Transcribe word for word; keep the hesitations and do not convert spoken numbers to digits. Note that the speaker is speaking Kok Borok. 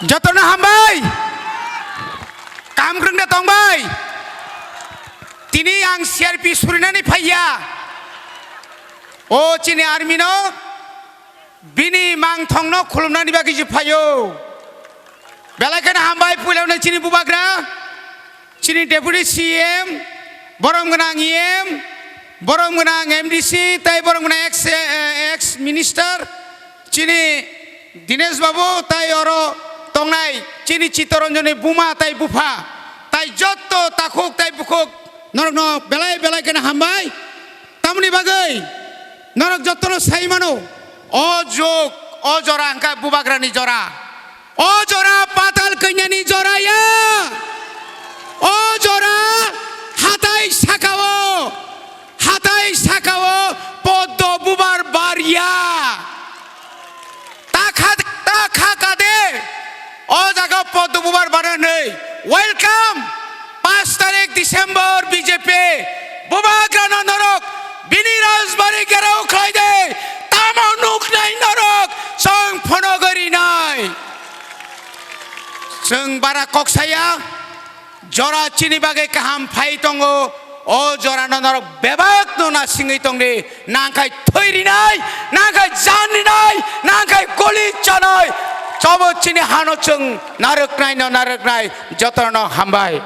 Jotono hambai. Kam kwrwng de tongbai. Tini ang C R P surinani phaiya. O chini army no bini mangthongno khulumnani bagwi se phaio. Belai kheno hambai, puilano chini bubagra, chini deputy C M, borom gwnang E M, borom gwnang M D C, tai borom gwnang ex, eh, ex minister, chini Dinesh Babu, tai oro tongnai chini Chittaranjani buma tai bupha, tai jotto takhuk tai bukhuk norokno belai belai kheno hambai. Tamoni bagwi norok jottono sai mano, o jog, o jora hwnkha bubagrani jora, o jora patal kainyani jora ya, o jora hatai sakao, hatai sakao poddo bubar bar ya. Ta kha, ta kha kade, o jaga poddo bubar bana nei. Welcome, panch tarik December, B J P. Bubagrano norok bini rajbari gherao khlai de, tamo nuknai norok, chwng phono gori nai. Chwng bara kok saya. Jora chini bagwi kaham phai tongo, o jorano norok bebak no nasingwi tongdi, nangkhai thwi rinai, nangkhai jan rinai, nangkhai goli chanai, chobo chini hano chwng narwknai no narwknai, jotono hambai.